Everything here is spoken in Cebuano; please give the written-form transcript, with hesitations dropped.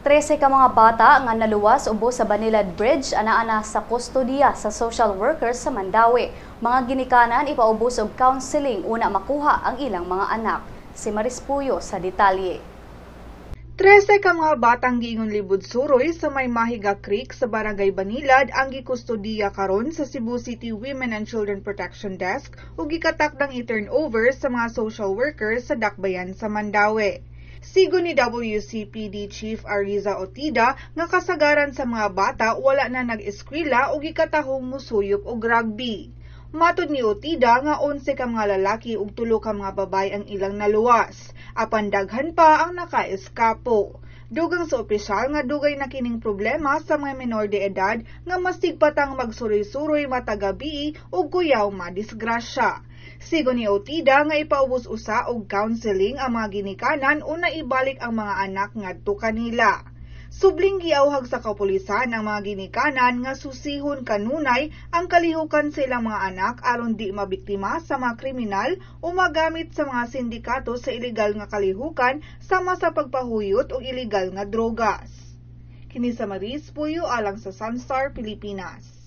13 ka mga bata nga naluwas ubos sa Banilad Bridge anaa na sa kustodiya sa social workers sa Mandaue. Mga ginikanan ipaubos og counseling una makuha ang ilang mga anak. Si Maris Puyo sa detalye. 13 ka mga batang giingon libud suroy sa may Mahiga Creek sa Barangay Banilad ang gikustodiya karon sa Cebu City Women and Children Protection Desk ug gikatakdang i-turn over sa mga social workers sa Dakbayan sa Mandaue. Sigon ni WCPD Chief Ariza Otida nga kasagaran sa mga bata wala na nag-eskwela o gikatahong musuyop og rugby. Matod ni Otida nga 11 ka mga lalaki ug 3 ka mga babae ang ilang naluwas, apan daghan pa ang nakaeskapo. Dugang sa opisyal nga dugay na kining problema sa mga menor de edad nga masigpatang magsuroy-suroy matagabii ug kuyaw madisgrasya. Sigon ni Otida nga ipaubos usa og counseling ang mga ginikanan una ibalik ang mga anak ngadto kanila. Subling giawhag sa kapulisan ang mga ginikanan nga susihon kanunay ang kalihukan sa ilang mga anak aron di mabiktima sa mga kriminal o magamit sa mga sindikato sa ilegal nga kalihukan sama sa pagpahuyot og ilegal nga drogas. Kini sa Maris Puyo alang sa Sunstar Pilipinas.